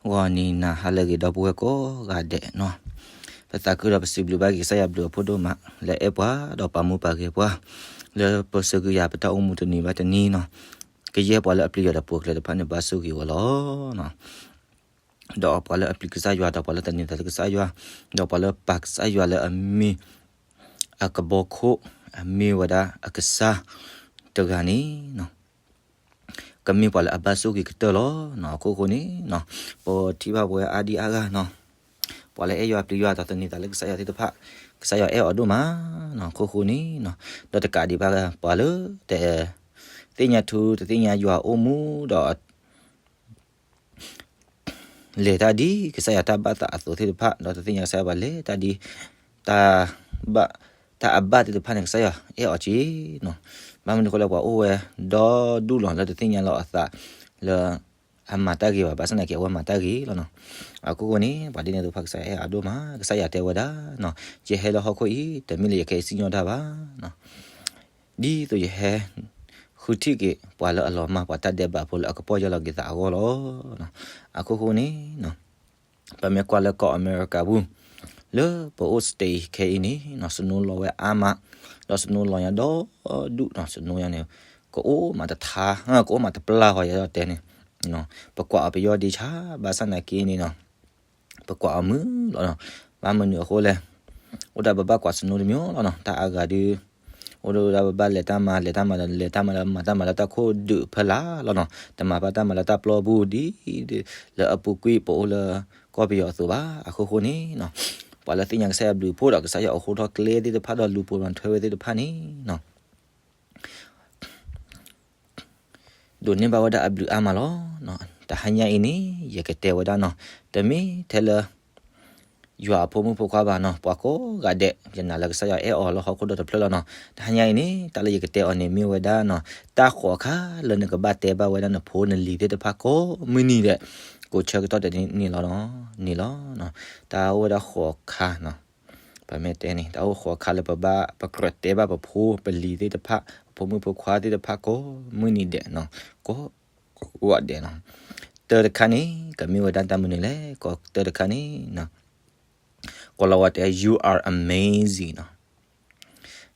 ဂီၤနံၤနၤဟါလၢအဂ့ၤ ဒီပုၢ်ဝဲၢ်ကိးဂၤဒဲးနီၤ, ပသးခုဒီးပစံးဘျုးဘၣ်က့ၤကစၢ်ယွၤဘျုးအဖှိၣ်ဒိၣ်မး လၢအဲၣ်ပှၤဒီးပာ်မူပာ်ဂဲၤပှၤ လၢပဆၢက့ၤယၤပတၢ်အိၣ်မူတနံၤဘၣ်တနံၤနီၤ, ကယဲၢ်ပှၤလၢအပျံၤယွၤဒီးပှၤကျဲတဖၣ်န့ၣ် ဘၣ်ဆိၣ်ဂ့ၤဝဲလီၤ. ဒီးပှၤလၢအပျံၤကစၢ်ယွၤ ဒီးပှၤလၢတန့ၤသးလၢကစၢ်ယွၤ ဒီးပှၤလၢပာ်ကစၢ်ယွၤလၢအမ့ၢ် အကဘီခိၣ် အမ့ၢ်ဝဲဒၣ်အကစၢ်တဂၤန့ၣ်နီၤ, ကမ့ၢ်ပှၤလၢအဘၣ်ဆိၣ်ဂ့ၤကတၢၢ်လီၤ. အခိၣ်ဃိန့ၣ်နီၤ, ပထံၣ်ဘၣ်ပဝဲအါဒံအါဂၤနီၤ, ပှၤလၢအဲၣ်ယွၤပျံၤယွၤဒီးတန့ၤသးလၢကစၢ်ယွၤသ့ၣ်တဖၣ်, ကစၢ်ယွၤအဲၣ်အီၤဒိၣ်မးနီၤ. အခိၣ်ဃိန့ၣ်နီၤ, ဒီးတကးဒံးဘၣ် ပှၤလၢတ သ့ၣ်ညါထူ တသ့ၣ်ညါယွၤအိၣ်မူဒီး လဲၤတၢ်ဒ်ကစၢ်ယွၤတၢ်ဘၣ်သးအသိးသ့ၣ်တဖၣ် ဒီးတသ့ၣ်ညါကစၢ်ယွၤဘၣ်လဲၤတၢ်ဒ် တၢ်ဘၣ် တၢ်အဘၣ်သ့ၣ်တဖၣ်န့ၣ် ကစၢ်ယွၤအဲၣ်အီၤက့နီၤ. ဘၣ်မနုၤအဃိလဲၣ် ပှၤအိၣ်ဝဲဒီဒူၣ်လီၤ လၢတသ့ၣ်ညါလီၤအသးလၢအမၤတၢ်ဂ့ၤဘၣ်, ဘၣ်ဆၣ်သနာ်က့ အဝဲမၤတၢ်ဂ့ၤလီၤနီၤ. အခိၣ်ဃိန့ၣ် ပှၤဒ်န့ၣ်သ့ၣ်တဖၣ် ကစၢ်ယွၤအဲၣ်အီၤဒိၣ်မး. ကစၢ်ယွၤတဲဝဲဒၣ်နီၤ, ယဟဲလၢဟီၣ်ခိၣ်အံၤ တမ့ၢ်လၢယကဟဲစံၣ်ညီၣ်တၢ်ဘၣ်နီၤ, ဒ်သိးယဟဲ ဃုထံၣ်က့ၤပှၤလၢအလီၤမၢ်ပှၤတၢ်ဒဲးဘးဖိလၢအကပီၢ်ယၢ်လီၤက့ၤသးအဂီၢ်လီၤ. အခိၣ်ဃိန့ၣ်နီၤ, ပမ့ၢ်ကွၢ်လၢကီၢ်အမဲရကၤပူၤ လၢပအိၣ် state ခဲအံၤန့ၣ်နီၤ snow လီၤဝဲအါမး, ဒီး snow လီၤညါဒီဒူၣ်နီၤ, snow ညါန့ၣ် ကအိၣ်မးတထါ, ကအိၣ်မးတပျၢ်ဃီ ယအဲၣ်ဒိးတဲန့ၣ်, ပကွၢ်အီၤပယီၢ်ဒ့ဆါ, ဘၣ်ဆၣ်သနာ်က့န့ၣ်နီၤ ပကွၢ်အီၤမုာ်လီၤနီၤ. ဘၣ်မနုၤအဃိလဲၣ်, အိၣ်ဒၣ်ပဘၣ်ကွၢ် snow တမံၤလီၤနီၤ. တၢ်အါဂၤဒုး အိၣ်ဒၣ်ပဘၣ်လဲၤတၢ်မၤ လဲၤတၢ်မၤဒီး လဲၤတၢ်မၤလၢမၤတၢ်မၤလၢတၢ်ခိၣ်ဒုးဖီလာ်လီၤနီၤ. တမၤဘၣ်တၢ်မၤလၢတၢ်ပျီပူၤဒ် လၢအပူၤကွံာ်ပအိၣ်လၢကီၢ်ပယီၤအသိးဘၣ်. အခိၣ်ဃိန့ၣ်နီၤ, ပှၤလၢသ့ၣ်ညါကစၢ်ယွၤဘျုးဖှိၣ်ဒီး ကစၢ်ယွၤအိးထီၣ်ကျဲသ့ၣ်တဖၣ်ဒီး လူၤပိာ်ထွဲဝဲသ့ၣ်တဖၣ်န့ၣ်နီၤ ဒိးန့ၢ်ဘၣ်ဝဲဒၣ်အဘျုးအါမးလီၤ. တဟါညါအံၤန့ၣ် ယကတဲဝဲဒၣ်နီၤ, တမ့ၢ်ထဲလၢ ယွၤအဖိမုၣ်ဖိခွါဘၣ်နီၤ, ပှၤကိးဂၤဒဲး ယနာ်လၢကစၢ်ယွၤအဲၣ်အီၤလၢဟီၣ်ခိၣ်ဒီတဖျၢၣ်လီၤနီၤ. တဟါညါအံၤန့ၣ် တၢ်လၢယကတဲအီၤန့ၣ် မ့ၢ်ဝဲဒၣ်နီၤ, တၢ်ဃိးခါလၢနကဘၣ်တဲဘၣ်ဝဲဒၣ်နဖိနလံၤသ့ၣ်တဖၣ်ကိးမုၢ်နံၤဒဲး, ကိးဆၢကတီၢ်တနံၤန့ၣ်လီၤနီၤ, န့ၣ်လီၤ. တၢ်အိၣ်ဝဲဒၣ်ဃိးခါနီၤ ပမ့ၢ်တဲန့ၣ် တၢ်အိၣ်ဃိးခါလၢပဘၣ်ပကြၢးတဲဘၣ်ပဖိပလံၤသ့ၣ်တဖၣ် ပဖိမုၣ်ဖိခွါသ့ၣ်တဖၣ်ကိးမုၢ်နံၤဒဲးနီၤ, ကိးဂၤဒဲးနီၤ. တၢ်တခါန့ၣ် ကမ့ၢ်ဝဲဒၣ်တၢ်မနုၤလဲၣ်, ကိးတၢ်တခါန့ၣ် ကိးလီၤဝဲတဲ you are amazing နီၤ,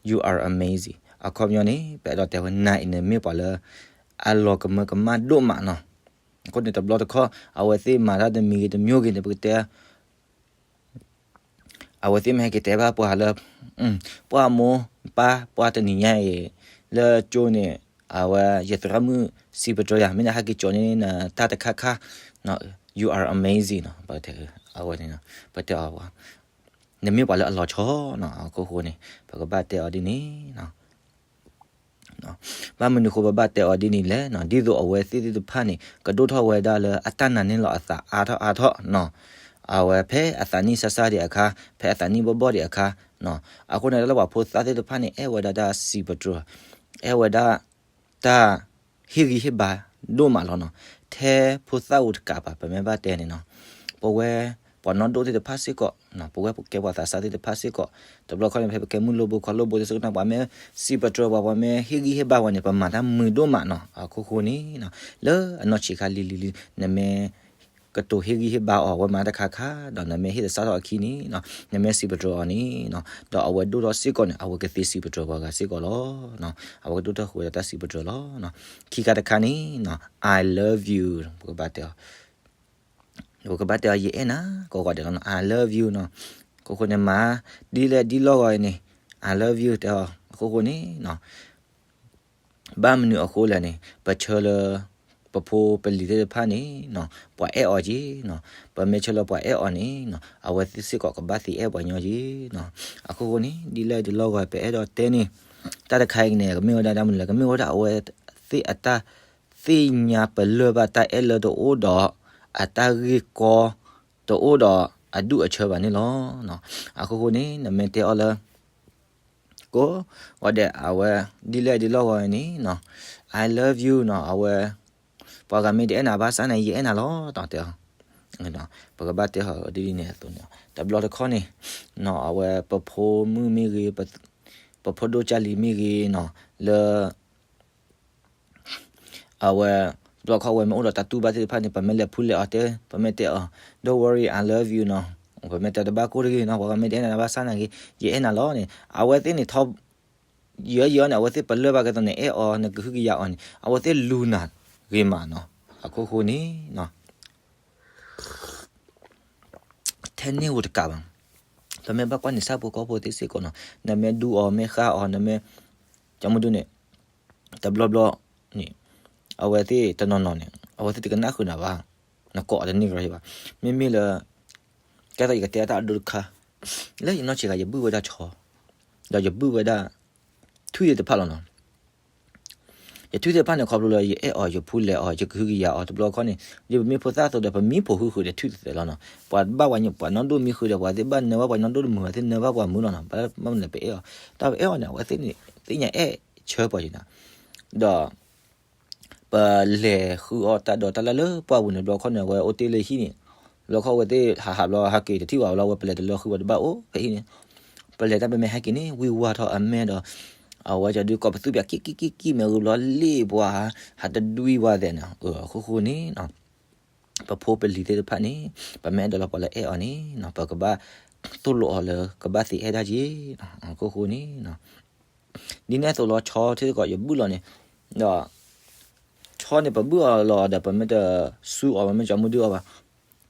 you are amazing. အခီပညီန့ၣ် ပအဲၣ်ဒိးတဲဝဲ နၤအံၤနမ့ၢ်ပှၤလၢ အလီၤကမၢကမၣ်ဒိၣ်မးနီၤ. အဃိန့ၣ် တဘျီတခီၣ် အဝဲသ့ၣ်မၤတၢ်တမံၤဂ့ၤတမံၤဂ့ၤန့ၣ် ပကတဲ အဝဲသ့ၣ်မ့ၢ်ဟဲက့ၤတဲဘၣ်ပှၤလၢ ပှၤမိၢ်ပၢ် ပှၤတနံၤညါအံၤ လၢကၠိန့ၣ် အဝဲ ယသရၣ်မုၣ်စံးပတြၢၤယၤ မ့ၢ်နဟဲက့ၤကၠိန့ၣ် နတၢ်တခါခါ you are amazing နီၤ. ပတဲအဝဲန့ၣ် ပတဲအီၤ နမ့ၢ်ပှၤလၢအလီၤဆီနီၤ. အခိၣ်ဃိန့ၣ် ပကဘၣ်တဲအီၤဒ်န့ၣ် ဘၣ်မနုၤဃိပဘၣ်တဲအီၤဒ်န့ၣ်လဲၣ်နီၤ, ဒ်သိးအဝဲသ့ၣ်သ့ၣ်တဖၣ်န့ၣ် ကဒိၣ်ထီၣ်ဝဲဒၣ်လၢအတၢ်နာ်န့ၢ်လီၤအသးအါထီၣ်အါထီၣ်နီၤ. အဝဲဖဲအသးနံၣ်စၢ်စၢ်ဒံးအခါ ဖဲအသးနံၣ်ဘီၣ်ဘီၣ်ဒံးအခါနီၤ, အဃိန့ၣ် တၢ်လၢပှၤဖိသၣ်သ့ၣ်တဖၣ်န့ၣ် အဲၣ်ဝဲဒၣ်တၢ်စံးပတြၢၤ အဲၣ်ဝဲဒၣ်တၢ်ဟ့ၣ်ဂံၢ်ဟ့ၣ်ဘါဒိၣ်မးလီၤနီၤ. ထဲဖိသၣ်ဧိၤတကးဘၣ် ပမ့ၢ်ဘၣ်တဲန့ၣ်နီၤ, ပဝဲပှၤနီၢ်ဒိၣ်သ့ၣ်တဖၣ်စ့ၢ်ကီး ပဝဲပကဲပှၤသးစၢ်သ့ၣ်တဖၣ်စ့ၢ်ကီး တဘျီခီန့ၣ် ဖဲပကဲမုၢ်လိဘိခီလိဘိသ့ၣ်စ့ၢ်ကီးန့ၣ် ပှၤမ့ၢ်စံးပတြၢၤပှၤ ပှၤမ့ၢ်ဟ့ၣ်ဂံၢ်ဟ့ၣ်ဘါပှၤန့ၣ် ပမၤတၢ်မုာ်ဒိၣ်မးနီၤ. အခိၣ်ဃိန့ၣ် လၢအနီၢ်ဆံးခါလံၤလံၤလံၤ နမ့ၢ်ကတိၤဟ့ၣ်ဂံၢ်ဟ့ၣ်ဘါအီၤ အဝဲမၤတၢ်တခါခါ ဒီးနမ့ၢ်ဟ့ၣ်သဆၣ်ထီၣ်အခံန့ၣ် နမ့ၢ်စံးပတြၢၤအီၤန့ၣ် ဒီးအဝဲဒိၣ်ထီၣ်စ့ၢ်ကီးန့ၣ် အဝဲကသ့စံးပတြၢၤပှၤဂၤစ့ၢ်ကီးလီၤ. အဝဲကဒိၣ်ထီၣ်ဃုာ်ဝဲဒၣ်တၢ်စံးပတြၢၤလီၤ. ခံခါတခါန့ၣ် I love you ပကဘၣ်တဲအီၤ ပကဘၣ်တဲအီၤ ယအဲၣ်နၤ ကိးဂၤဒဲးလီၤနီၤ. I love you နီၤ. အခိၣ်ဃိန့ၣ် မၤဒ်လဲၣ်ဒ်လဲၣ်ဂ့ၤန့ၣ် I love you တဲအီၤ အခိၣ်ဃိန့ၣ်နီၤ. ဘၣ်မနုၤအဃိလဲၣ်န့ၣ် ပဆၢလၢ ပဖိပလံၤသ့ၣ်တဖၣ်န့ၣ်နီၤ ပှၤအဲၣ်အီၤက့နီၤ. ပမ့ၢ်ဆၢလၢပှၤအဲၣ်အီၤန့ၣ်နီၤ အဝဲသ့ၣ်စ့ၢ်ကီးကဘၣ်သ့အဲၣ်ပှၤညီက့နီၤ. အခိၣ်ဃိန့ၣ် ဒ်လဲၣ်ဒ်လဲၣ်ဂ့ၤ ပအဲၣ်ဒိးတဲန့ၣ် တၢ်တခါအံၤန့ၣ် ကမ့ၢ်ဝဲဒၣ်တၢ်မနုၤလဲၣ်, ကမ့ၢ်ဝဲဒၣ်အဝဲသ့ၣ်အတၢ် သ့ၣ်ညါပလၢၢ်ဘၣ်တၢ်အဲၣ်လၢတအိၣ်ဒီး အတၢ်ဂ့ၢ်ကီတအိၣ်ဒီးအဒူၣ်အဆၢဘၣ်န့ၣ်လီၤ. အခိၣ်ဃိန့ၣ် နမ့ၢ်တဲအီၤလၢ ကိးဂၤဒဲး အဝဲ ဒ်လဲၣ်ဒ်လဲၣ်ဂ့ၤန့ၣ်နီၤ I love you နီၤ အဝဲ ပှၤဂၤမ့ၢ်တအဲၣ်နၤဘၣ်ဆၣ်န့ၣ် ယအဲၣ်နၤလီၤ တဲအီၤ ပကဘၣ်တဲအီၤဒ်န့ၣ်အသိးန့ၣ် တဘျီတခီၣ်န့ၣ်နီၤ အဝဲ ပဖိမုၣ်မ့ၢ်ဂ့ၤ ပဖိဒိၣ်ကၢ်လံၤမ့ၢ်ဂ့ၤနီၤ လၢ အဝဲ ဘျီခီဝဲမ့ၢ်အိၣ်ဒီးတၢ်တူၢ်ဘၣ်သ့ၣ်တဖၣ်န့ၣ် ပမ့ၢ်လဲၤဖူလဲၤအီၤတဲ ပမ့ၢ်တဲအီၤ Don't worry, I love you နီၤ, ပမ့ၢ်တဲတဘၣ်ကိၢ်တဂ့ၤနီၤ, ပှၤမ့ၢ်တဲနၤဘၣ်ဆၣ်နာ်က့ ယအဲၣ်နၤလီၤန့ၣ် အဝဲသ့ၣ်န့ၣ်ထီ ယီယီန့ၣ် အဝဲသ့ၣ်ပလၢၢ်ဘၣ်ကဲသိးန့ၣ် အဲၣ်အီၤ နကဟုကယာ်အီၤန့ၣ် အဝဲသ့ၣ်လူၤနၤဂ့ၤမးနီၤ, အခိၣ်ဃိန့ၣ်နီၤ ထဲန့ၣ်ဧိၤတကးဘၣ်, ပမ့ၢ်ဘၣ်ကွၢ်န့ၣ် ဆၣ်ဖိကီၢ်ဖိသ့ၣ်စ့ၢ်ကီးနီၤ, နမ့ၢ်ဒူအီၤ မ့ၢ်ဃၣ်အီၤ နမ့ၢ် ကၠီမုၢ်ဒုန့ၣ် တဘျီဘျီန့ၣ် အဝဲသ့ၣ်တနီၤနီၤန့ၣ် အဝဲသ့ၣ်တကနၣ်ဃုာ်နၤဘၣ်, နကိးအီၤတန့ၢ်ကီးဘၣ်, မ့မ့ၢ်လၢ ကဲသိးယကတဲတၢ်အဒိတခါ လၢယနီၢ်ဆံးဂၤ ယဘုၣ်ဝဲဒၣ်ဆီ ဒီးယဘုၣ်ဝဲဒၣ် ထွံၣ်သ့ၣ်တဖၣ်လီၤနီၤ. ယထွံၣ်သ့ၣ်တဖၣ်န့ၣ် ခီဖျိလၢယအဲၣ်အီၤ ယဖူလဲၤအီၤ ယကဟုကယာ်အီၤ တဘျီခီန့ၣ် ယပမ့ၢ်ဖိသၣ်အသိးဒီး ပမံဖိဟုဃုာ်ဒီးထွံၣ်သ့ၣ်သဲးလီၤနီၤ. ပှၤဘၣ်ပှၤ ပှၤနီၢ်ဒိၣ်မံဃုာ်ဒီး ပှၤသ့ၣ်ဘၣ်နၢဘၣ်ပှၤနီၢ်ဒိၣ်တမုာ် ပှၤသ့ၣ်နၢဘၣ်ပှၤမုာ်လီၤနီၤ. ဘၣ်မနုၤလဲၣ် ပအဲၣ်အီၤ တၢ်ပအဲၣ်အီၤန့ၣ် အဝဲသ့ၣ်န့ၣ် သ့ၣ်ညါအဲၣ်ဆၢပှၤယံၤနီၤ. ဒီး ပလဲၤဃုအီၣ်တၢ်ဒိးတၢ်လၢ်လၢပှၢ်ပူၤန့ၣ် ဘျီခီန့ၣ် အဝဲအိၣ်တ့ၢ်လၢဟံၣ်န့ၣ်, ဘျီခီအဝဲသ့ၣ်ဟးဟးဘျီဟးက့ၤတထံၣ်ဘၣ်ဘျီ အဝဲပလဲၤတလၢဃုဘၣ်တဘၣ်အိၣ်ဖဲဟံၣ်န့ၣ်, ပလဲၤတၢ်ပမ့ၢ်ဟဲက့ၤန့ၣ် ဝံၢ်ဝါထီၣ်အမဲာ်ဒီး အဝဲကဒုးကိးပသူပၠး ကံၣ်ကံၣ်ကံၣ်ကံၣ် မ့ၢ်ဂ့ၤဘျီလ့ၣ်ပှၤ ဟးတဒွံဝါသဲးနီၤ. အခိၣ်ဃိန့ၣ်နီၤ ပဖိပလံၤသ့ၣ်တဖၣ်န့ၣ် ပမ့ၢ်အဲၣ်ဒိးလီၤပှၤလၢအဲၣ်အီၤန့ၣ်နီၤ ပကဘၣ်သိၣ်လိအီၤလၢကဘၣ်သ့အဲၣ်ဒၣ်က့ၤနီၤ. အခိၣ်ဃိန့ၣ်နီၤ ဒ်န့ၣ်အသိးလီၤ ဆီထံစ့ၢ်ကီး ယဘုၣ်လီၤန့ၣ်, ဒီး ဆီန့ၣ် ပဘုၣ်အီၤလီၤဒီး ပမ့ၢ်တစူအီၤ ပမ့ၢ်ကၠီမုၢ်ဒုအီၤဘၣ်,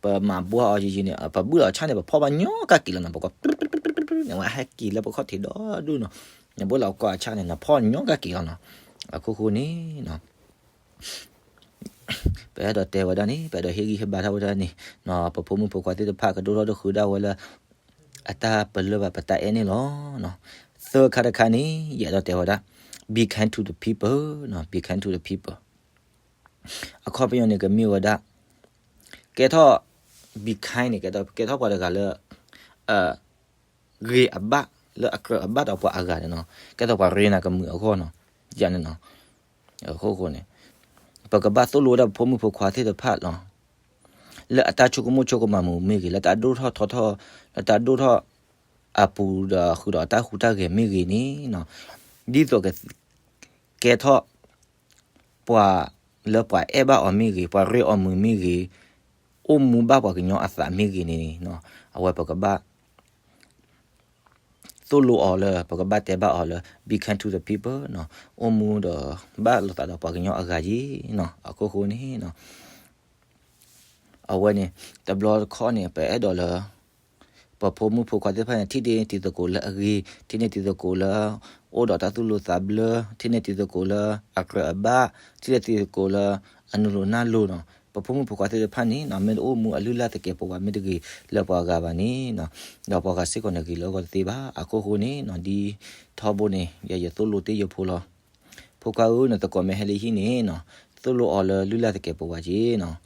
ပမၤဘှါအီၤယံာ်ယံာ်န့ၣ် ပဘုၣ်လီၤဆၣ်န့ၣ် ပဖီၣ်ဘၣ်ညီကၣ်က့ၤလီၤနီၤ. ပက န့ၣ် ဝဲဟဲက့ၤလၢပခီၣ်ထံးဒီဒူၣ်နီၤ. နဘိၣ်လီၤကီၢ်အဆၣ်န့ၣ် နဖီၣ်ညီကၣ်က့ၤလီၤနီၤ. အခိၣ်ဃိန့ၣ်နီၤ ပအဲၣ်ဒိးတဲဝဲဒၣ်န့ၣ် ပအဲၣ်ဒိးဟ့ၣ်ဂံၢ်ဟ့ၣ်ဘါထီၣ်ဝဲဒၣ်န့ၣ်နီၤ ပဖိမုၣ်ဖိခွါသ့ၣ်တဖၣ်ကဒိၣ်ထီၣ်ဒိၣ်ဃုာ်ဒၣ်ဝဲလၢ အတၢ်ပလၢၢ်ဘၣ်ပတၢ်အဲၣ်န့ၣ်လီၤ. သၢခါတခါန့ၣ် ယအဲၣ်ဒိးတဲဝဲဒၣ် be kind to the people နီၤ, be kind to the people. အခီပညီန့ၣ် ကမ့ၢ်ဝဲဒၣ် ကဲထီၣ် be kind န့ၣ် ကဲထီၣ် ကဲထီၣ်ပှၤတဂၤလၢ အ ဂ့ၤအဘၣ် လၢအကြၢးအဘၣ်ဒီးပှၤအဂၤန့ၣ်နီၤ, ကဲထီၣ်ပှၤရ့နၤကမုာ်အဂီၢ်နီၤ, ယန့ၣ်နီၤ. အခိၣ်ဃိန့ၣ် ပကဘၣ်သိၣ်လိဝဲဒၣ်ပဖိမုၣ်ဖိခွါသ့ၣ်တဖၣ်လီၤ. လၢအတၢ်ဆိကမိၣ်ဆိကမးမူမ့ၢ်ဂ့ၤ, လၢတၢ်ဒိၣ်ထီၣ်ထီထီၣ်, လၢတၢ်ဒိၣ်ထီၣ်အပူၤဒီးဃုာ်ဒီးတၢ်ဟူးတၢ်ဂဲၤမ့ၢ်ဂ့ၤန့ၣ်နီၤ, ဒ်သိးက ကဲထီၣ် ပှၤလၢပှၤအဲၣ်ဘၣ်အီၤမ့ၢ်ဂ့ၤ, ပှၤရ့အီၤမုာ်မ့ၢ်ဂ့ၤ, အိၣ်မူဘၣ်ပှၤကညီအသးမ့ၢ်ဂ့ၤန့ၣ်နီၤ, အဝဲပကဘၣ် သိၣ်လိအီၤလၢ ပကဘၣ်တဲဘၣ်အီၤလၢ be kind to the people နီၤ, အိၣ်မူဒီး ဘၣ်လိာ်သးဒီးပှၤကညီအဂၤယ့ၤနီၤ, အခိၣ်ဃိန့ၣ်နီၤ. အဝဲန့ၣ် တဘျီတခီၣ်န့ၣ် ပအဲၣ်ဒိးလၢ ပဖိမုၣ်ဖိခွါသ့ၣ်တဖၣ်န့ၣ် ထံၣ်န့ၢ်တံၤသကိးလၢအဂ့ၤ, ထံၣ်န့ၢ်တံၤသကိးလၢ အိၣ်ဒီးတၢ်သူၣ်လိၤသးဘျၢ, ထံၣ်န့ၢ်တံၤသကိးလၢအကြၢးအဘၣ်, ထံၣ်န့ၢ်တံၤသကိးလၢ အနုာ်လိၤနၢ်လိၤနီၤ. ပဖိမုၣ်ဖိခွါသ့ၣ်တဖၣ်န့ၣ်နီၤ မ့ၢ်တအိၣ်မူအလုၢ်အလၢ်သကဲးပဝး မ့ၢ်တဂ့ၤလၢပှၤဂၤဘၣ်န့ၣ်နီၤ, ဒီးပှၤဂၤစ့ၢ်ကီးန့ၣ်ဂ့ၤလၢအဂီၢ်တသ့ဘၣ်. အခိၣ်ဃိန့ၣ်နီၤ ဒ်ထီဘိန့ၣ် ယ ယသိၣ်လိတ့ၢ်ယဖိလီၤ. ဖိခွါဧၢ, နသကိးမ့ၢ်ဟဲလၢဟံၣ်န့ၣ်နီၤ, သိၣ်လိအီၤလၢလုၢ်လၢ်သကဲးပဝးက့ၤနီၤ.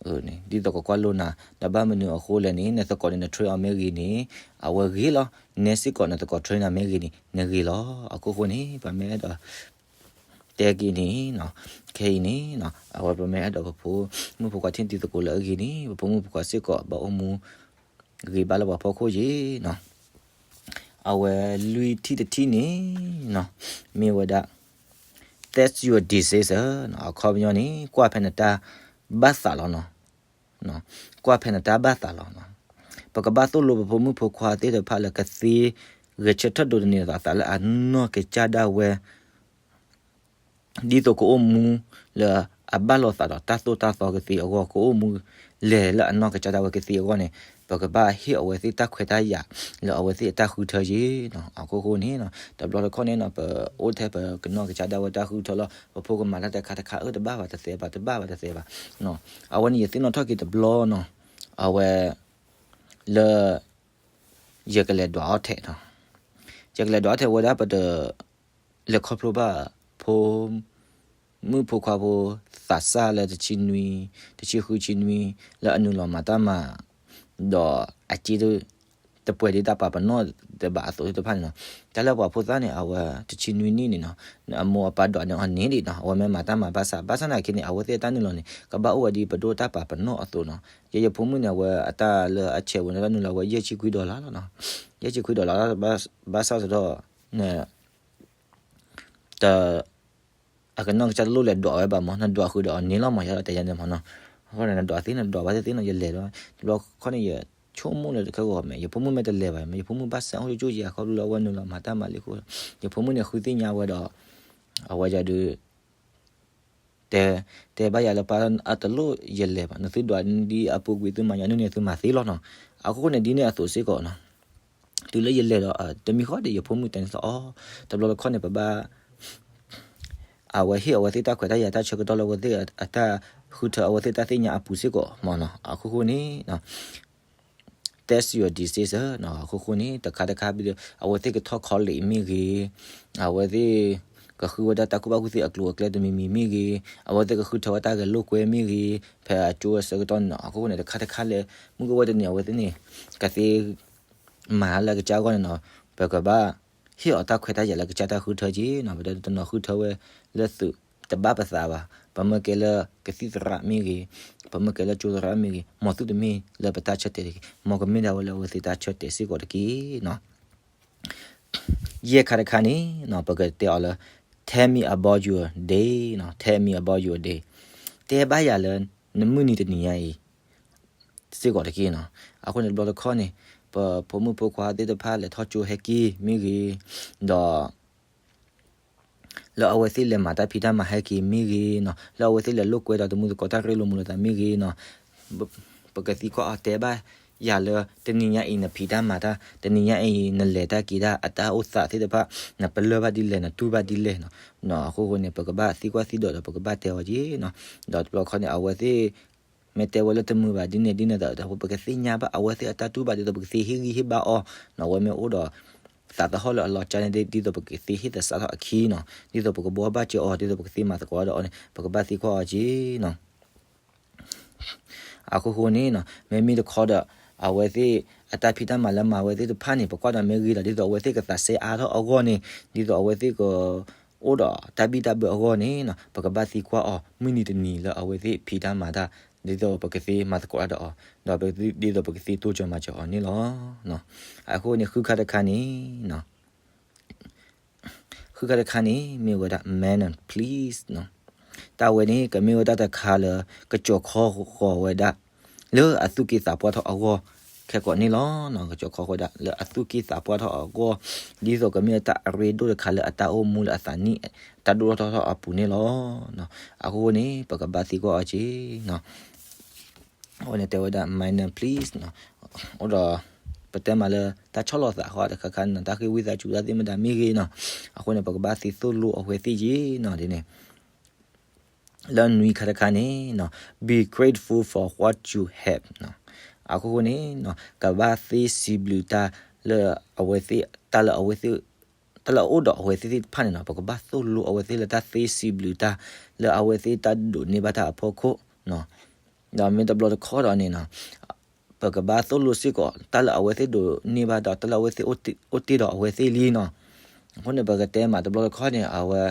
ဒ်သိးကကွၢ်လိနၤ, နဘၣ်မနုၤအဃိလဲၣ်န့ၣ် နသကိးန့ၣ် န train အီၤမ့ၢ်ဂ့ၤန့ၣ် အဝဲဂ့ၤလီၤ. နဲစ့ၢ်ကီးနသကိး train နၤမ့ၢ်ဂ့ၤန့ၣ် နဂ့ၤလီၤ. အခိၣ်ဃိန့ၣ် ပမ့ၢ်အဲၣ်ဒိး တဲက့ၤန့ၣ်နီၤ, ခဲအံၤန့ၣ်နီၤ အဝဲပမ့ၢ်အဲၣ်ဒိးပဖိမုၣ်ဖိခွါထံၣ်တံၤသကိးလၢအဂ့ၤန့ၣ် ပဖိမုၣ်ဖိခွါစ့ၢ်ကီးဘၣ်အိၣ်မူ ဂ့ၤဘၣ်လၢပှၤဖီခိၣ်ယ့ၤနီၤ. အဝဲလွံၢ်ထံၣ်တထံၣ်န့ၣ်နီၤ မ့ၢ်ဝဲဒၣ် test your decision နီၤ, အခီပညီန့ၣ် ကွၢ်ဖဲနတၢ်ဘၣ်သးလီၤနီၤ. ကွၢ်ဖဲနတၢ်ဘၣ်သးလီၤနီၤ. ပကဘၣ်သိၣ်လိပဖိမုၣ်ဖိခွါသ့ၣ်တဖၣ်လၢကသ့ဂဲၤဆၢထၢၣ်ဒိးသန့ၤအသးလၢအနီၢ်ကစၢ်ဒၣ်ဝဲ ဒ်သိးကအိၣ်မူလၢအဘၣ်လိာ်သးဒီးတၢ်သိၣ်တၢ်သီကသ့အဂီၢ်, ကအိၣ်မူလဲၤလၢအနီၢ်ကစၢ်ဒၣ်ဝဲကသ့အဂီၢ်န့ၣ်, ပကဘၣ်ဟ့ၣ်အဝဲသ့ၣ်တၢ်ခွဲးတၢ်ယာ်လၢအဝဲသ့ၣ်အတၢ်ဃုထၢယ့ၤနီၤ. အခိၣ်ဃိန့ၣ်နီၤ တဘျီတခီၣ်န့ၣ်နီၤ ပအိၣ်ထဲပကနီၢ်ကစၢ်ဒၣ်ဝဲတၢ်ဃုထၢလီၤ. ပဖိကမၤတၢ်တခါတခါ အၢ တဘၣ်ဘၣ်တသ့ဘၣ် တဘၣ်ဘၣ်တသ့ဘၣ်. အဝဲန့ၣ်ယသ့ၣ်နီၣ်ထီၣ်က့ၤတဘျီနီၤ, အဝဲ လၢ ယကလဲၤဒွးအီၣ်ထဲးနီၤ. ယကလဲၤဒွးအီၣ်ထဲးဝဲဒၣ် ပတလဲၤခီဖျိဘၣ် ဖိ မုၣ်ဖိခွါဖိ သးစၢ်လၢတဆံနွံ တဆံဃုဆံနွံ လၢအနုာ်လီၤမၤတၢ်မၤ ဒီးအစ့ တပှဲၤဒ်တၢ်ပာ်ပနီၣ်တဘၣ်အသိးသ့ၣ်တဖၣ်န့ၣ်နီၤ. တၢ်လၢပှၤဖိသၣ်န့ၣ် အဝဲတဆံနွံနံၣ်န့ၣ်နီၤ, အမိၢ်အပၢ်ဒွးန့ၢ်အီၤန့ၣ်ဒံးနီၤ, အဝဲမ့ၢ်မၤတၢ်မၤဘၣ်ဆၣ် ဘၣ်ဆၣ်သနာ်က့န့ၣ် အဝဲသ့ၣ်အတၢ်နုာ်လီၤန့ၣ် ကဘၣ်အိၣ်ဝဲဒ်ပဒိၣ်တၢ်ပာ်ပနီၣ်အသိးနီၤ. ယဲယဖိမုၣ်န့ၣ် အဝဲအတၢ်လၢအဆဲးဝဲန့ၣ် တၢ်နုာ်လီၤဝဲယဲၢ်ဆံခွံ dollar လီၤနီၤ. ယဲၢ်ဆံခွံ dollar ဘၣ်ဆၣ်စ့ၢ်ကီး တ အကနီၢ်ကစၢ်တလိၣ်လဲၤဒွးဝဲဘၣ်မး, နဒွးဃုာ်ဒီးအီၤန့ၣ်လီၤမး, ယၤဒီးတဲယၤန့ၣ်မးနီၤ. အဃိန့ၣ် နဒွးသ့ နဒွးဘၣ်သ့ၣ်သ့ၣ်နီၤ, ယလဲၤဒီး တဘျီခီန့ၣ် ယဆိကမိၣ်လၢတခါဂီၤမး, ယဖိမုၣ်မ့ၢ်တလဲၤဘၣ်မး, ယဖိမုၣ်ဘၣ်စၢအိၣ်ကၠိကၠိယၤ ခီဖျိလၢအဝဲနုာ်လီၤမၤတၢ်မၤလံအဃိ, ယဖိမုၣ်န့ၣ်ဃုသ့ၣ်ညါဝဲဒီး အဝဲဒၣ်ဒုး တဲ, တဲဘၣ်ယၤလၢပၢ်အတလိၣ်ယလဲၤဘၣ်, နသုဒွးဒ်အပူၤကွံာ်သုမၤညီနုၢ်န့ၣ် သုမၤသ့လီၤနီၤ. အဃိန့ၣ် ဒ်န့ၣ်အသိးစ့ၢ်ကီးနီၤ, တုၤလၢယလဲၤဒီး တမံၤဃီဒီး ယဖိမုၣ်တဲန့ၣ်သီအီၤ, တဘျီတခီန့ၣ် ပဘၣ် အဝဲဟ့ၣ်အဝဲသ့ၣ်တၢ်ခွဲးတၢ်ယာ်တၢ်ဆၢကတီၢ်လၢအဝဲသ့ၣ်အတၢ်ဃုထၢအဝဲသ့ၣ်တၢ်သ့ၣ်ညါအပူၤစ့ၢ်ကီးမးနီၤ. အဃိဃိန့ၣ် test your decision နီၤ. အဃိဃိန့ၣ် တခါတခါ အဝဲသ့ၣ်ကထီၣ် college မ့ၢ်ဂ့ၤ, အဝဲသ့ၣ်ကဃုဝဲဒၣ်တၢ်ကူၣ်ဘၣ်ကူၣ်သ့အကျိၤအကျဲတမံၤမံၤမ့ၢ်ဂ့ၤ, အဝဲသ့ၣ်ကဃုထၢဝဲတၢ်ဂဲၤလိာ်ကွဲမ့ၢ်ဂ့ၤ, ဖဲအကၠိအဆၢကတီၢ်န့ၣ်နီၤ. အဃိဃိန့ၣ် တခါတခါလဲၣ် မုၢ်ကဝဲတနံၤ အဝဲသ့ၣ်န့ၣ် ကသ့ မၤလၢကစၢ်အဂီၢ်န့ၣ်နီၤ, ပကဘၣ်ဟ့ၣ်အီၤတၢ်ခွဲးတၢ်ယာ်လၢကစၢ်တၢ်ဃုထၢက့ၤနီၤ. ပတဲတနီၤဃုထၢဝဲလၢသုးတဘၣ်ပသးဘၣ်, ပမ့ၢ်ကဲလၢကသံၣ်သရၣ်မ့ၢ်ဂ့ၤ, ပမ့ၢ်ကဲလၢကၠိသရၣ်မ့ၢ်ဂ့ၤ, မ်သုတမ့ၢ်လၢပတၢ်ဆၢတဲာ်တဂ့ၤ, မ်ကမ့ၢ်ဒၣ်ဝဲလၢအဝဲသ့ၣ်တၢ်ဆၢတဲာ်စ့ၢ်ကီးတက့ၢ်နီၤ. ယဲၢ်ခါတခါန့ၣ်နီၤ ပကတဲအီၤလၢ tell me about your day နီၤ, tell me about your day တဲဘၣ်ယၤလၢ နမုၢ်နံၤတနံၤညါအံၤ စ့ၢ်ကီးတက့ၢ်နီၤ. အဃိန့ၣ် တဘျီတခီၣ်န့ၣ် ပဖိမုၣ်ဖိခွါသ့ၣ်တဖၣ်လဲၤထီၣ်ကၠိဟဲက့ၤမ့ၢ်ဂ့ၤ, ဒီး လၢအဝဲသ့ၣ်လဲၤမၤတၢ်ဖံးတၢ်မၤဟဲက့ၤမ့ၢ်ဂ့ၤနီၤ, လၢအဝဲသ့ၣ်လဲၤလိာ်ကွဲဒီးတမုၢ်သကိးတၢ်ရ့လိာ်မုာ်လိာ်သးမ့ၢ်ဂ့ၤနီၤ, ပကသံကွၢ်အီၤတဲဘၣ်ယၤလၢ တနံၤညါအံၤနဖံးတၢ်မၤတၢ်, တနံၤညါအံၤနလဲၤတၢ်က့ၤတၢ် အတၢ်အိၣ်သးသ့ၣ်တဖၣ် နပလၢၢ်ဘၣ်ဒ်လဲၣ် နတူၢ်ဘၣ်ဒ်လဲၣ်နီၤ. အဃိဃိန့ၣ် ပကဘၣ်သံကွၢ်သံဒိးဒီး ပကဘၣ်တဲအီၤက့ၤနီၤ. ဒီးတဘျီခီန့ၣ် အဝဲသ့ၣ် မ့ၢ်တဲဝဲလၢတမုာ်ဘၣ်ဒ်န့ၣ်ဒ်န့ၣ်ဒီး ပကသ့ၣ်ညါဘၣ်အဝဲသ့ၣ်အတၢ်တူၢ်ဘၣ် ဒ်သိးပကသ့ဟ့ၣ်ဂံၢ်ဟ့ၣ်ဘါအီၤနီၤ. အဝဲမ့ၢ်အိၣ်ဒီးသးသဟီၣ်လၢအလီၤကၢန့ၣ် ဒ်သိးပကသ့ဟ့ၣ်သဆၣ်ထီၣ်အခံနီၤ, ဒ်သိးပကဘှီဘၣ်စၢၤအီၤ ဒ်သိးပကသ့မၤသကိးဒီးအီၤန့ၣ် ပကဘၣ်သံကွၢ်အီၤက့ၤနီၤ. အဃိဃိန့ၣ်နီၤ မ့မ့ၢ်တခီဒီး အဝဲသ့ၣ်အတၢ်ဖံးတၢ်မၤလၢမၤဝဲသ့ၣ်တဖၣ်န့ၣ် ပကွၢ်ဒီးမ့ၢ်ဂ့ၤဒီး ဒ်သိးအဝဲသ့ၣ်ကသးစဲအါထီၣ်အဂီၢ်န့ၣ်, ဒ်သိးအဝဲသ့ၣ်က အိၣ်ဒီးတၢ်ဘံၣ်တၢ်ဘၢအဂီၢ်န့ၣ်နီၤ ပကဘၣ်သံကွၢ်အီၤ မုၢ်နံၤတနံၤလၢအဝဲသ့ၣ်ဖံးတၢ်မၤတၢ် ဒ်သိးပကသ့မၤသကိးတၢ်ဒီးအီၤ, ဒီးဒ်သိးပကသ့တိစၢၤမၤစၢၤအီၤန့ၣ်လီၤ. အဃိန့ၣ် ဃုခါတခါန့ၣ် ဃုခါတခါန့ၣ် မ့ၢ်ဝဲဒၣ် manner please နီၤ. တၢ်ဝဲန့ၣ် ကမ့ၢ်ဝဲဒၣ်တၢ်တခါလၢ ကစိာ်ခီဃီၤဝဲဒၣ် လၢအသူၣ်က့သးပှၢ်ထီၣ်အဂီၢ် ခဲကိာ်န့ၣ်လီၤ. ကစိာ်ခီဃီၤဝဲဒၣ် လၢအသူၣ်က့သးပှၢ်ထီၣ်အဂီၢ် ဒ်သိးကမ့ၢ်တၢ်အရ့ဒိၣ်တခါလၢအတၢ်အိၣ်မူလၢအသးနံၣ် တၢ်ဒိၣ်ထီၣ်ထီထီၣ်အပူၤန့ၣ်လီၤ. အဃိန့ၣ် ပကဘၣ်သံကွၢ်အီၤက့ၤနီၤ. အဝဲန့ၣ်တဲဝဲဒၣ် manner please နီၤ. အိၣ်ဒီး ပတဲမးလၢ တၢ်ဆီၣ်လီၤသးဃီတခါခါန့ၣ်နီၤ, တၢ်ဃ့ဝံသးစူၤတၢ်သ့ၣ်မတၤမ့ၢ်ဂ့ၤနီၤ, အဃိန့ၣ် ပကဘၣ်သံသိၣ်လိအဝဲသ့ၣ်က့ၤနီၤ ဒ်န့ၣ် လၢနွံခါတခါန့ၣ်နီၤ be grateful for what you have နီၤ. အဃိဃိန့ၣ်နီၤ ကဘၣ်သ့စံးဘျုးတၢ်လၢအဝဲသ့ၣ် တၢ်လၢအဝဲသ့ၣ် တၢ်လၢအအိၣ်ဒီးအဝဲသ့ၣ်သ့ၣ်တဖၣ်န့ၣ်နီၤ ပကဘၣ်သိၣ်လိအဝဲသ့ၣ်လၢတၢ်သ့စံးဘျုးတၢ် လၢအဝဲသ့ၣ်တၢ်ဒိးန့ၢ်ဘၣ်တၢ်အဖီခိၣ်နီၤ. ဒီးမ့ၢ်တဘျီတခီဒီးန့ၣ်နီၤ ပကဘၣ်သိၣ်လိစ့ၢ်ကီး တၢ်လၢအဝဲသ့ၣ်ဒိးန့ၢ်ဘၣ်ဒီး တၢ်လၢအဝဲသ့ၣ်အိၣ်တ့ၢ်ဒီးအဝဲသ့ၣ်လံနီၤ. အဃိန့ၣ် ပကတဲမးတဘျီတခီန့ၣ် အဝဲ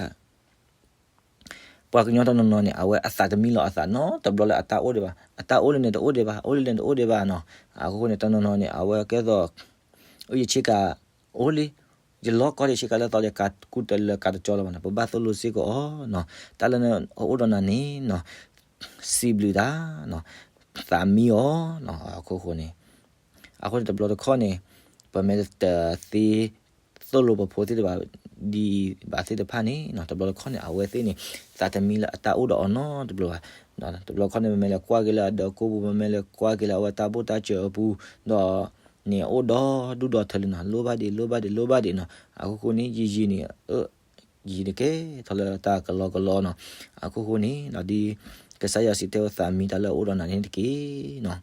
ပှၤကညီတနီၤနီၤန့ၣ် အဝဲအသးတမံလီၤအသးနီတဘျီလၢအတၢ်အိၣ်ဒံးဘၣ်, အတၢ်အိၣ်လၢန့ၣ်တအိၣ်ဒံးဘၣ်, အိၣ်လၢန့ၣ်တအိၣ်ဒံးဘၣ်နီၤ. အဃိန့ၣ် တနီၤနီၤန့ၣ် အဝဲကဲသိး အိၣ်ယဆ့ကၤအိၣ်လံ, ယလီၤကီၢ်ဒီးဆ့ကၤလၢသီဒီး ကးကူတလၢကးတကၠီလၢၤဘၣ်နီၤ, ပဘၣ်သိၣ်လိစ့ၢ်ကီးအီၤနီၤ. တၢ်လၢအအိၣ်ဒီးနၤန့ၣ်နီၤ စံးဘျုးတၢ်နီၤ, သးမံအီၤနီၤ. အဃိဃိန့ၣ် အဃိန့ၣ် တဘျီတခီၣ်န့ၣ် ပမ့ၢ်တသ့သိၣ်လိပဖိသ့ၣ်တဖၣ် ဒံးဘၣ်သ့ၣ်တဖၣ်န့ၣ်နီၤ, တဘျီတခီၣ်န့ၣ် အဝဲသ့ၣ်န့ၣ် သးတမံလၢအတၢ်အိၣ်ဒီးအီၤနီတဘျီဘၣ်. တဘျီတခီၣ်န့ၣ် ပမ့ၢ်လဲၤကွၢ်က့ၤလၢအဒီကိပူၤ, ပမ့ၢ်လဲၤကွၢ်က့ၤလၢအဝဲတၢ်ဘိၣ်တၢ်စၢၤအပူၤ ဒီးန့ၣ်အိၣ်ဒီဒူၣ်ဒီထၢလံနီၤ, လိၣ်ဘၣ်ဒံး လိၣ်ဘၣ်ဒံး လိၣ်ဘၣ်ဒံးနီၤ. အဃိဃိန့ၣ် ယံာ်ယံာ်န့ၣ် ယံာ်န့ၣ်ကဲထီၣ်လၢတၢ်ကလီကလီနီၤ. အဃိဃိန့ၣ် ဒ်ကစၢ်ယွၤစံးတဲဝဲ သးမံတၢ်လၢအအိၣ်ဒီးနၤန့ၣ်တက့ၢ်နီၤ.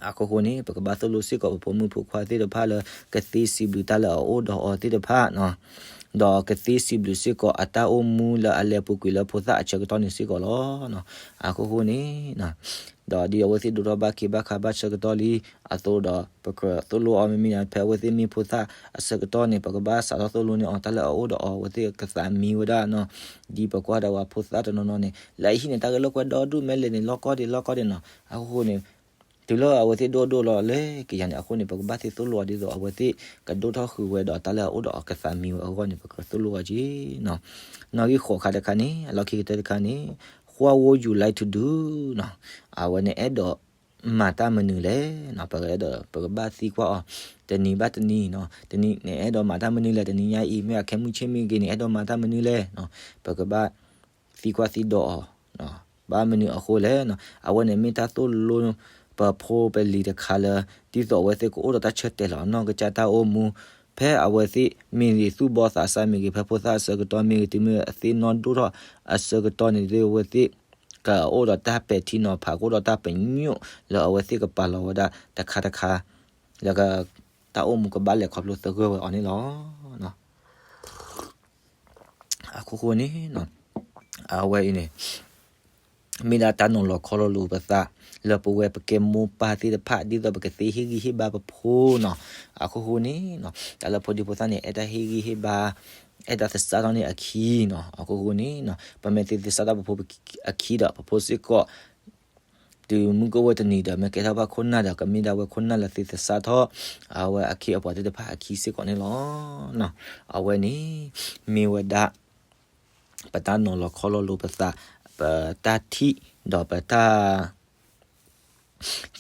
အဃိဃိန့ၣ် ပကဘၣ်သိၣ်လိစ့ၢ်ကီးပဖိမုၣ်ဖိခွါသ့ၣ်တဖၣ်လၢ ကသ့စံးဘျုးတၢ်လၢအအိၣ်ဒီးအီၤသ့ၣ်တဖၣ်နီၤ, ဒီးကသ့စံးဘျုးစ့ၢ်ကီးအတၢ်အိၣ်မူလၢအလဲၤပူၤကွံာ်လၢဖိသၣ်အဆၢကတီၢ်န့ၣ်စ့ၢ်ကီးလီၤ. အဃိဃိန့ၣ် ဒီးဒ်အဝဲသ့ၣ်ဒိးထီၣ်ဘၣ်ခ့ဘၣ်ခါဘၣ်ဆၢကတီၢ်လံအသိးဒီး ပကြၢးသိၣ်လိအီၤမ့မ့ၢ်န့ၣ် ဖဲအဝဲသ့ၣ်မ့ၢ်ဖိသၣ်အဆၢကတီၢ်န့ၣ် ပကဘၣ်စးထီၣ်သိၣ်လိန့ၢ်အီၤ တၢ်လၢအအိၣ်ဒီးအီၤ အဝဲသ့ၣ်ကသးမံဝဲဒၣ်နီၤ. ဒ်ပကွၢ်ဒီးပှၤဖိသၣ်တနီၤနီၤန့ၣ် လၢအဟံၣ်န့ၣ် တၢ်ဂဲၤလိာ်ကွဲဒီဒူၣ် မ့ၢ်လဲၤန့ၣ် လီၢ်ကီၢ်ဒံးလီၢ်ကီၢ်ဒံးနီၤ. အဃိဃိန့ၣ် တုၤလၢအဝဲသ့ၣ်ဒိၣ်ဒိၣ်လီၤလၢကယၤန့ၣ်အဃိန့ၣ် ပကဘၣ်သ့သိၣ်လိအီၤဒ်သိးအဝဲသ့ၣ်ကဒိၣ်ထီၣ်ဃုာ်ဝဲဒီးတၢ်လၢအအိၣ်ဒီးအကသးမံဝဲအဂီၢ်န့ၣ် ပကသိၣ်လိအီၤက့ၤနီၤ. နီၣ်ဂံၢ်ဃိးခါတခါန့ၣ် အလီၢ်ခံကတၢၢ်တခါန့ၣ် What would you like to do နီၤ. အဝဲန့ၣ်အဲၣ်ဒိးမၤတၢ်မနုၤလဲၣ်နီၤ. ပကအဲၣ်ဒိး ပကဘၣ်သံကွၢ်အီၤ တနံၤဘၣ်တနံၤနီၤ. တနံၤန့ၣ်အဲၣ်ဒိးမၤတၢ်မနုၤလဲၣ်, တနံၤညါအံၤ မ့ၢ်အခဲမုၢ်ဆ့ၣ်မ့ၢ်ဂ့ၤန့ၣ် အဲၣ်ဒိးမၤတၢ်မနုၤလဲၣ်နီၤ. ပကဘၣ်သံကွၢ်သံဒိးအီၤ ဘၣ်မနုၤအဃိလဲၣ်နီၤ. အဝဲန့ၣ်မ့ၢ်တၢ်သိၣ်လိ ပဖိပလံၤတခါလၢ ဒ်သိးအဝဲသ့ၣ်ကအိၣ်ဒီးတၢ်ဆၢတဲာ်လီၤအနီၢ်ကစၢ်တၢ်အိၣ်မူ ဖဲအဝဲသ့ၣ်မ့ၢ်ဂ့ၤ သူၣ်ဘီသးစၢ်မ့ၢ်ဂ့ၤ ဖဲဖိသၣ်အဆၢကတီၢ်မ့ၢ်ဂ့ၤ တုၤမ့ၢ်အသ့ၣ်နီၣ်ဒိၣ်ထီၣ်အဆၢကတီၢ်န့ၣ် ဒ်အဝဲသ့ၣ် ကအိၣ်ဒီးတၢ်ပဲာ်ထံနီၤဖး ကအိၣ်ဒီးတၢ်ပညိၣ်လၢအဝဲသ့ၣ်ကပာ်လီၤဝဲဒၣ်တခါတခါ လၢက တၢ်အိၣ်မူကဘၣ်လဲၤခီဖျိသဂၢၢ်ဝဲအီၤန့ၣ်လီၤ. အခိၣ်ဃိန့ၣ် အဝဲအံၤန့ၣ် မ့ၢ်ဒၣ်တၢ်နီၤလီၤခီလီၤလိာ်ပသး လၢပဝဲပကဲမိၢ်ပၢ်သ့ၣ်တဖၣ် ဒ်သိးပကသ့ဟ့ၣ်ဂံၢ်ဟ့ၣ်ဘါပဖိနီၤ. အခိၣ်ဃိန့ၣ် တၢ်လၢဖိဒံဖိသၣ်န့ၣ် အဲၣ်တၢ်ဟ့ၣ်ဂံၢ်ဟ့ၣ်ဘါ အဲၣ်တၢ်သဆၣ်ထီၣ်န့ၣ်အခံနီၤ. အခိၣ်ဃိန့ၣ် ပမ့ၢ်သ့သဆၣ်ထီၣ်ပဖိအခံဒီး ပဖိစ့ၢ်ကီး တုၤမုၢ်ကအိၣ်ဝဲတနံၤဒီး မ့ၢ်ကဲထီၣ်ဘၣ်ခိၣ်နၢ်ဒီး ကမ့ၢ်ဒၣ်ဝဲခိၣ်နၢ်လၢသ့သဆၣ်ထီၣ် အဝဲအခ့အပှၤသ့ၣ်တဖၣ်အခံစ့ၢ်ကီးန့ၣ်လီၤ. အဝဲန့ၣ် မ့ၢ်ဝဲဒၣ် ပတၢ်နီၤလီၤခီလီၤလိာ်ပသး ပတၢ်ထံၣ်ဒီးပတၢ်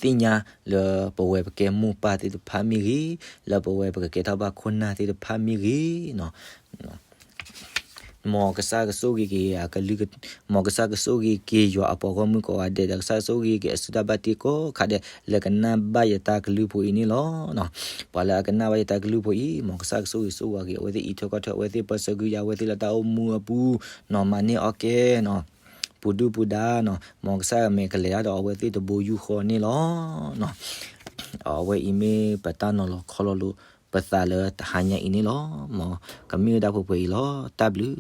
သ့ၣ်ညါလၢပဝဲပကဲမိၢ်ပၢ်သ့ၣ်တဖၣ်မ့ၢ်ဂ့ၤ, လၢပဝဲပကကဲထီၣ်ဘၣ်ခိၣ်နၢ်သ့ၣ်တဖၣ်မ့ၢ်ဂ့ၤနီၤ, မ်ကစၢ်ကဆိၣ်ဂ့ၤက့ၤအကလုၢ်, မ်ကစၢ်ကဆိၣ်ဂ့ၤက့ၤယွၤအပှၤဂီၢ်မုၢ်ကိးဂၤဒဲးဒီး ကစၢ်ကဆိၣ်ဂ့ၤက့ၤအစုတၢ်ဘၣ်တ့ကိးခါဒဲး လၢကနၣ်ဘၣ်ယတၢ်ကလုၢ်ဖိအံၤန့ၣ်လီၤ. ပှၤလၢအကနၣ်ဘၣ်ယတၢ်ကလုၢ်ဖိအံၤ မ်ကစၢ်ကဆိၣ်ဂ့ၤဆိၣ်ဝါက့ၤအဝဲသ့ၣ် အံးထွဲကွၢ်ထွဲအဝဲသ့ၣ် ပၢဆှၢကဟုကယာ်အဝဲသ့ၣ်လၢတၢ်အိၣ်မူအပူၤနီၤ, မၤန့ၢ်အီၣ်ကဲနီၤ, ပူၤဒုၣ်ပူၤဒါနီၤ, မ်ကစၢ်မဲာ်ကလဲၤတၢ်ဒီးအဝဲသ့ၣ်တဘိယူၢ်ဃီန့ၣ်လီၤ. အဝဲအံၤမ့ၢ်ပတၢ်နီၤလီၤခီလီၤလိာ်ပသးလၢတဟါညါအံၤန့ၣ်လီၤ. မ်ကမ့ၢ်ဝဲဒၣ်ပှဲၤပှဲၤအံၤလီၤ. တၢ်ဘျုး